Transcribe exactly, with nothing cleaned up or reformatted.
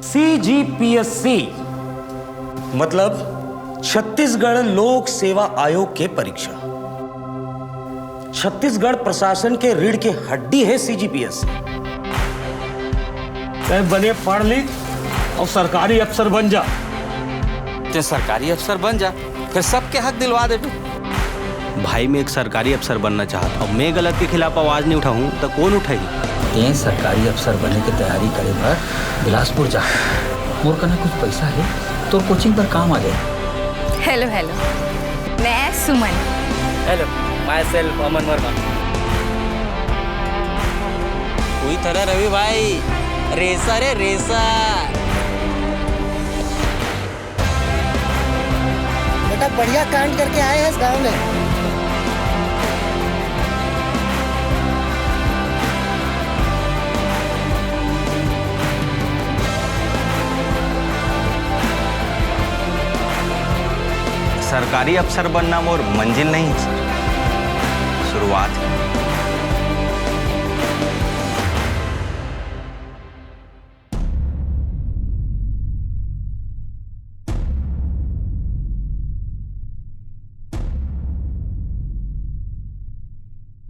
CGPSC मतलब छत्तीसगढ़ लोक सेवा आयोग के परीक्षा। छत्तीसगढ़ प्रशासन के रीढ़ के हड्डी है सीजीपीएससी। तैं बने पढ़ लिख अउ सरकारी अफसर बन जा। तैं सरकारी अफसर बन जा, फिर सबके हक दिलवा देबे। भाई, मैं एक सरकारी अफसर बनना चाहत हूँ। अब मैं गलत के खिलाफ आवाज नहीं उठाऊं तो कौन उठाई? तैं सरकारी अफसर बने के तैयारी करे बर बिलासपुर जा। मोर कना कुछ पैसा है, तोर कोचिंग बर काम आ जाए। हेलो हेलो, मैं सुमन। हेलो, माई सेल्फ अमन वर्मा। कोई तरह रवि भाई, रेसा रे रेसा। बेटा, बढ़िया कांड करके आए हैं इस गांव में। सरकारी अफसर बनना मोर मंजिल नहीं है सर, शुरुआत है।